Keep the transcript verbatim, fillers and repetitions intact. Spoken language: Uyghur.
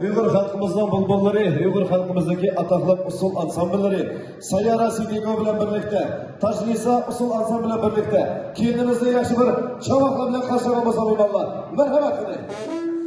ئۇيغۇر خەلقىمىزنىڭ بۇلبۇللىرى، ئۇيغۇر خەلقىمىزدىكى ئاتاقلىق ئۇسسۇل ئانسامبىللىرى سەييارە سىدىگو بىلەن بىرلىكتە، تاجنىسا ئۇسسۇل ئانسامبىلى بىلەن بىرلىكتە كېيىنىمىزنى ياخشى بىر چاۋاقلار بىلەن قارشى ئالغان بولسا مېھمانلار. مەرھەمەت قىلىڭ.